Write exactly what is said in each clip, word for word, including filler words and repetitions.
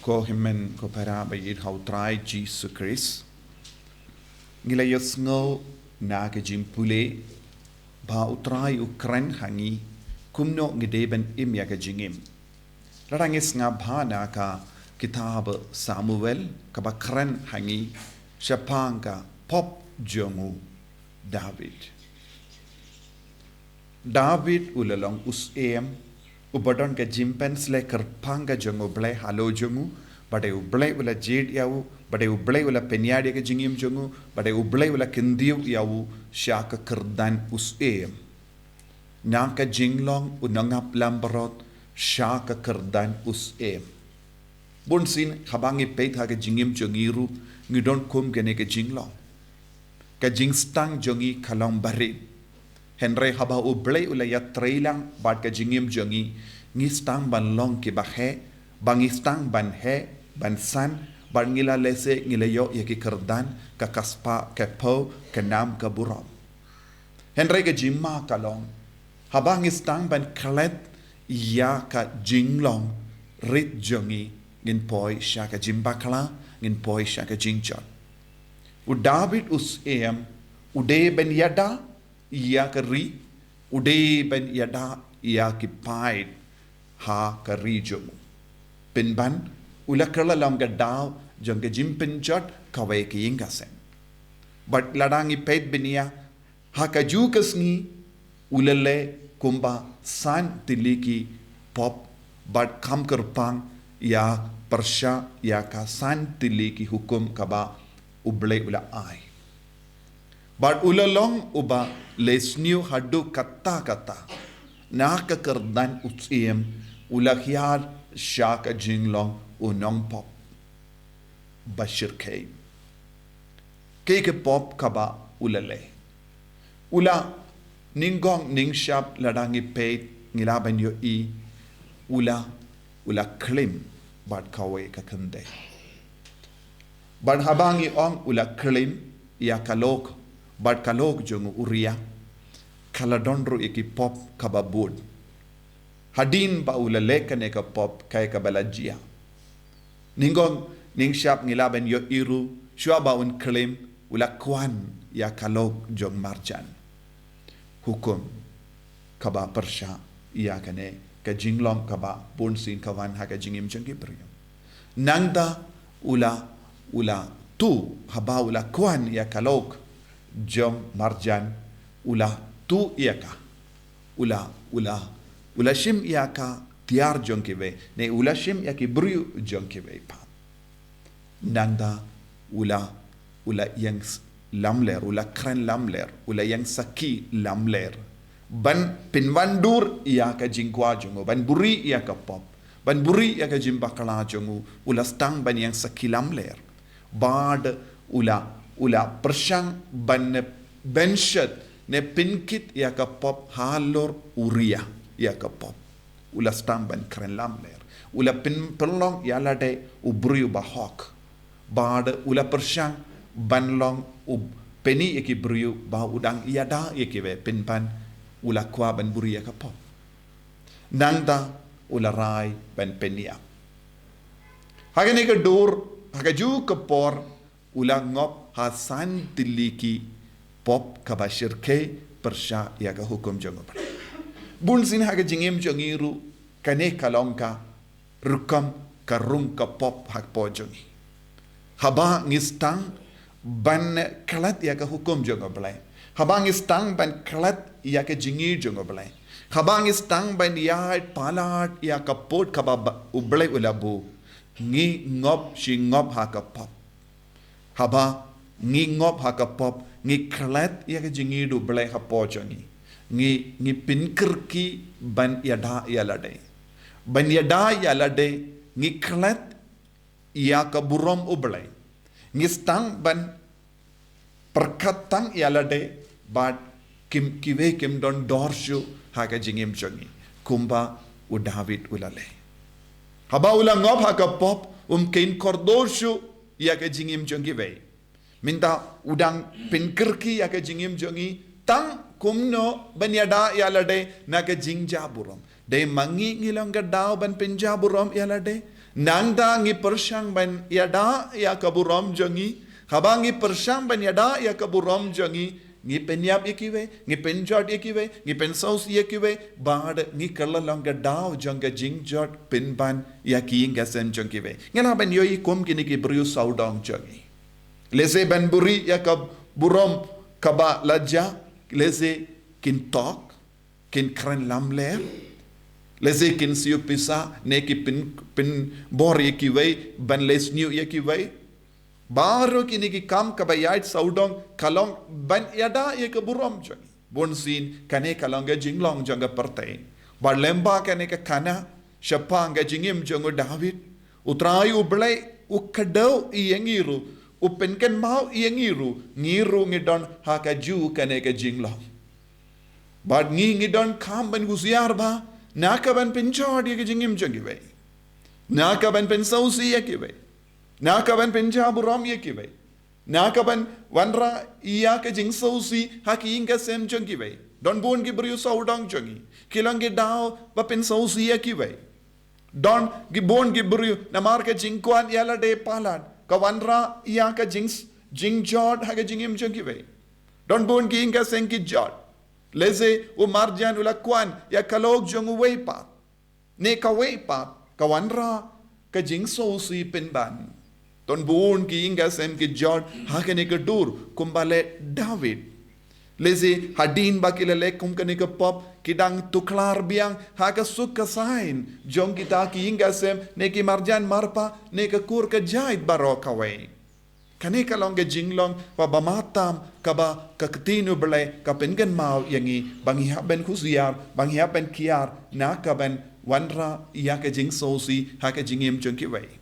Ko hynmen ko para ba ïeit ha U Trai Jisu Khrist. Ngi la ïohsngew na ka jingpule ba U Trai u kren ha ngi kumno ngi dei ban im ïa ka jingim. Lada ngi sngap bha na ka kitab Samuel kaba kren ha ngi shaphang ka pop jong u David. David u la long u syiem uba don ka jingpynshlur kyrpang ka jong U Blei halor jong u, ba dei U Blei u la jied ïa u, ba dei U Blei u la pynïaid ïa ka jingim jong u, ba dei U Blei u la kyntiew ïa u sha ka kyrdan u syiem. Na ka jinglong u nongap lambrot sha ka kyrdan u syiem. Bun sien haba ngi peit ha ka jingim jong ngi ruh ngi don kum kane ka jinglong. Ka jingstad jong ngi ka long barit. Hynrei haba U Blei u la ïatreilang bad ka jingim jong ngi, ngi sdang ban long kiba heh, ba ngi sdang ban heh, ban san, bad ngi la lehse ngi la ïoh ïa ki kyrdan, ka kaba spah, ka phew, ka nam, ka burom. Hynrei ka jingma ka long, haba ngi sdang ban klet ïa ka jinglong rit jong ngi, ngin poi sha ka jingbakla, ngin poi sha ka jingjot. U David u syiem u dei ban ïada ïa ka ri, u dei ban ïada ïa ki paid ha ka ri jong u. Pynban u la kylla long ka daw jong ka jingpynjot kawei ka ïing ka sem. Bad lada ngi peit bniah ha kajuh ka sngi u la leh kumba san tylli ki pop bad kham kyrpang ïa pyrshah ïa ka san tylli ki hukum kaba U Blei u la ai. Bad u la long uba leh sniew haduh katta katta. Na ka kyrdan u syiem u la hiar sha ka jinglong u nongpop ba shyrkhei. Kaei ka pop kaba u la leh? U la nyngkong nyngshap lada ngi peit ngi lah ban ïohi u la, u la klim bad kawei ka kynthei. Bad haba ngi ong u la klim ïa ka lok bad ka lok jong u Uria, ka la don ruh ïa ki pop kaba bud. Hadien ba u la leh kane ka pop kaei kaba la jia? Nyngkong nyngshap ngi lah ban ïohi ruh shuwa ba un klim u la kwah ïa ka lok jong marjan. Hukum kaba pyrshah ïa kane ka jinglong kaba bun sien ka wan ha ka jingim jong ki briew. Nangta u la, u la tuh, haba u la kwah ïa ka lok jong marjan, u la tuh ïa ka. U la, u la, u la shim ïa ka tiar jong kiwei, ne u la shim ïa ki briew jong kiwei pat. Nangta u la, u la ïeng s-, lamler, u la kren lamler, u la ïeng sakhi lamler. Ban pynwandur ïa ka jingkwah jong u, ban buhrieh ïa ka pop, ban buhrieh ïa ka jingbakla jong u, u la sdang ban ïeng sakhi lamler. Bad u la, u la pyrshang ban pynshet ne pynkit ïa ka pop halor u Uria ïa ka pop. U la sdang ban kren lamler. U la pyn-, pynlong ïa lade u briew ba hok. Bad u la pyrshang ban long u pyni ïa ki briew ba u dang ïada ïa kiwei, pynban u la kwah ban buhrieh ïa ka pop. Nangta u la rai ban pynïap. Ha kane ka dur, ha kajuh ka por, u la ngop ha san tylli ki pop kaba shyrkhei pyrshah ïa ka hukum jong U Blei. Bun sien ha ka jingim jong ngi ruh kane ka long ka rukom ka rung ka pop hapoh jong ngi. Haba ngi sdang ban klet ïa ka hukum jong U Blei, haba ngi sdang ban klet ïa ka jingïeit jong U Blei, haba ngi sdang ban ïaid palat ïa ka pud kaba ba-, U Blei u la buh, ngi ngop shi ngop ha ka pop. Haba ngi ngop ha ka pop, ngi klet ïa ka jingïeit U Blei hapoh jong ngi. Ngi, ngi pynkyrkieh ban ïada ïa lade. Ban ïada ïa lade, ngi klet ïa ka burom U Blei. Ngi sdang ban pyrkhat tang ïa lade, bad kim, kiwei kim don dor shuh ha ka jingim jong ngi, kumba u David u la leh. Haba u la ngop ha ka pop, um kheiñ kordor shuh ïa ka jingim jong kiwei. Mynta u dang pynkyrkieh ïa ka jingim jong ngi tang kumno ban ïada ïa lade na ka jingjaburom. Dei ma ngi ngi long ka daw ban pynjaburom ïa lade. Nangta ngi pyrshang ban ïada ïa ka burom jong ngi. Haba ngi pyrshang ban ïada ïa ka burom jong ngi, ngi pynïap ïa kiwei, ngi pynjot ïa kiwei, ngi pynsngewsih ïa kiwei, bad ngi kylla long ka daw jong ka jingjot pynban ïa ki ïing ki sem jong kiwei. Ngi lah ban ïohi kum kine ki briew sawdong jong ngi. Lehse ban buri ïa ka burom kaba la jah, lehse kin tok, kin kren lamler, lehse kin siew pisa, ne ki pyn, pynbor ïa kiwei, ban leh sniew ïa kiwei. Baroh kine ki kam kaba ïaid sawdong, ka long ban ïada ïa ka burom jong ngi. Bunsien, kane ka long ka jinglong jong ka pyrthei. Bad lyngba kane ka khana, shaphang ka jingim jong u David, U Trai U Blei u kdew ïa ngi ruh, u pynkynmaw ïa ngi ruh, ngi ruh ngi don ha kajuh kane ka jinglong. Bad ngi ngi donkam ban husiar bha, na ka ban pynjot ïa ka jingim jong kiwei. Na ka ban pynsngewsih ïa kiwei. Na ka ban pynjaburom ïa kiwei. Na ka ban wanrah ïa ka jingsngewsih ha ki ïing ki sem jong kiwei. Don bun ki briew sawdong jong ngi, ki long ki daw ba pynsngewsih ïa kiwei. Don ki bun ki briew namar ka jingkwah ïa lade palat, ka wanrah ïa ka jing, jingjot ha ka jingim jong kiwei. Don bun ki ïing ki sem ki jot. Lehse u marjan u la kwah ïa ka lok jong uwei pat, ne kawei pat, ka wanrah ka jingsngewsih pynban. Don bun ki ïing ki sem ki jot ha kane ka dur, kumba leh David. Lehse hadien ba ki la leh kum kane ka pop, ki dang tuklar biang ha ka suk ka saiñ jong kita ki ïing ki sem, ne ki marjan marpa, ne ka kur ka jait baroh kawei. Kane ka long ka jinglong ba, ba matam, kaba ka ktien U Blei ka pynkynmaw ïa ngi, ba ngi hap ban husiar, ba ngi hap ban kiar, na ka ban wanrah ïa ka jingsngewsih ha ka jingim jong kiwei.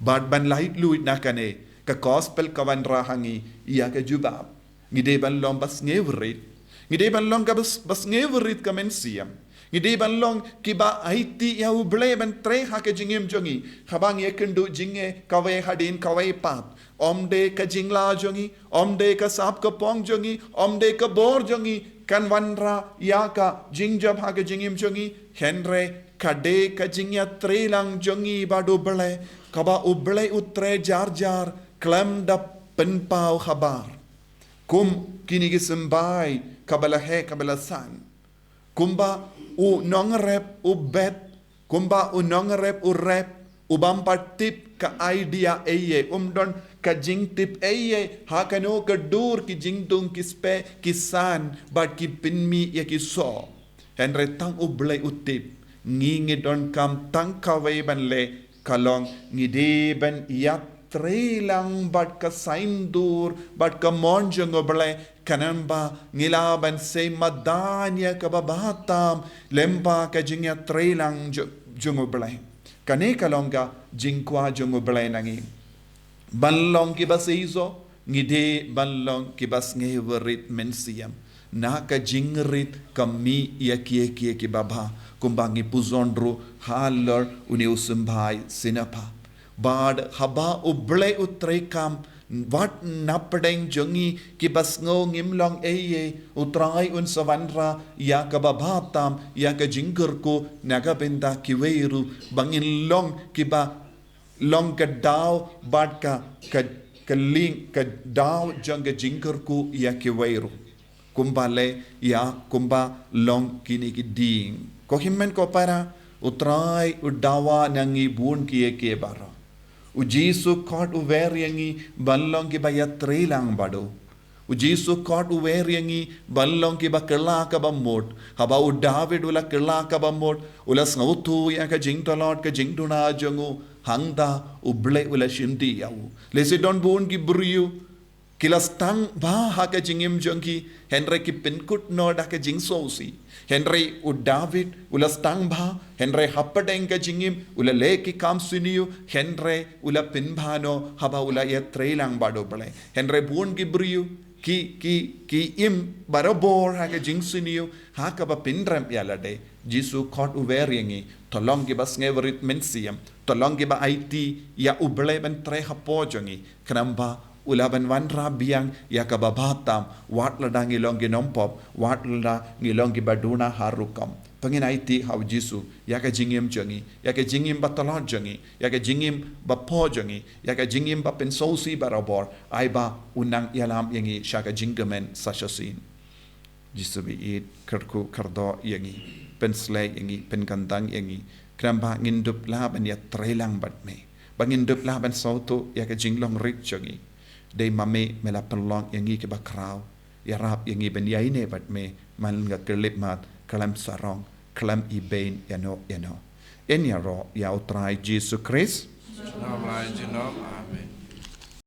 Bad ban laitluid na kane, ka gospel ka wanrah ha ngi ïa ka jubab. Ngi dei ban long ba sngewrit. Ngi dei ban long ka bas, ba sngewrit ka mynsiem. Ngi dei ban long kiba aiti ïa U Blei ban trei ha ka jingim jong ngi. Haba ngi ïakynduh jingeh kawei hadien kawei pat, ym dei ka jinglah jong ngi, ym dei ka sap ka pong jong ngi, ym dei ka bor jong ngi kan wanrah ïa ka jingjop ha ka jingim jong ngi. Hynrei ka dei ka jingïatreilang jong ngi bad U Blei, kaba U Blei u trei jar jar khlem da pynpaw habar. Kum kine ki symbai kaba la heh kaba la san. Kumba u nongrep u bet, kumba u nongrep u rep, u bym pat tip ka idea ei ei, um don ka jingtip ei ei ha kano ka dur ki jingdung ki speh ki san bad ki pynmih ïa ki soh. Hynrei tang U Blei u tip. Ngi ngi donkam tang kawei ban leh, ka long ngi dei ban ïatreilang bad ka saiñdur bad ka mon jong U Blei, khnang ba ngi lah ban sei madan ïa kaba bha tam lyngba ka jingïatreilang jo-, jong U Blei. Kane ka long ka jingkwah jong U Blei na ngi. Ban long kiba seisoh, ngi dei ban long kiba sngewrit mynsiem na ka jingrit ka mih ïa kiei kiei kiba bha, kumba ngi pynshong ruh halor une u symbai sngewbha. Bad haba U Blei u treikam, wat na pdeng jong ngi kiba sngew ngim long ei ei, U Trai un sa wanrah ïa kaba bha tam ïa ka jingkyrkhu na ka bynta kiwei ruh, ba ngin long kiba long ka daw bad ka, ka, ka lieng, ka daw jong ka jingkyrkhu ïa kiwei ruh. Kumba leh ïa, kumba long kine ki dieng. Ko hynmen ko para, U Trai u dawa na ngi bun kiei kiei baroh. U Jisu khot u wer ïa ngi ban long kiba ïatreilang bad u. U Jisu khot u wer ïa ngi ban long kiba kylla kaba mut. Haba u David u la kylla kaba mut, u la sngewthuh ïa ka jingtlot ka jingduna jong u, hangta U Blei u la shim dih ïa u. Lehse don bun ki briew ki la sdang bha ha ka jingim jong ki, hynrei ki pynkut noh da ka jingsngewsih. Hynrei u David u la sdang bha, hynrei hapdeng ka jingim u la leh ki kam sniew, hynrei u la pynbha noh haba u la ïatreilang bad U Blei. Hynrei bun ki briew ki, ki, ki im barabor ha ka jingsniew, ha kaba pynrem ïa lade. Jisu khot u wer ïa ngi, to long kiba sngewrit mynsiem, to long kiba aiti ïa U Blei ban trei hapoh jong ngi, khnang ba U la ban wanrah biang ïa kaba bha tam, wat lada ngi long ki nongpop, wat lada ngi long kiba duna ha rukom. To ngin aiti ha u Jisu ïa ka jingim jong ngi, ïa ka jingim ba tlot jong ngi, ïa ka jingim ba pop jong ngi, ïa ka jingim ba pynsngewsih barabor, ai ba un nang ïalam ïa ngi sha ka jingkmen sa shisien. Jisu ba ïeit, kyrkhu kyrdoh ïa ngi, pynshlei ïa ngi, pynkyndang ïa ngi, khnang ba ngin dup lah ban ïatreilang bad me, ba ngin dup lah ban sngewthuh ïa ka jinglong rit jong ngi. Dei ma me, me la pynlong ïa ngi kiba khraw, ïarap ïa ngi ban ïaineh bad me man ka khyllipmat, khlem sarong, khlem ibeiñ ïano ïano. Yn ïaroh ïa u Trai Jisu Khrist. Junom la junom. Amen.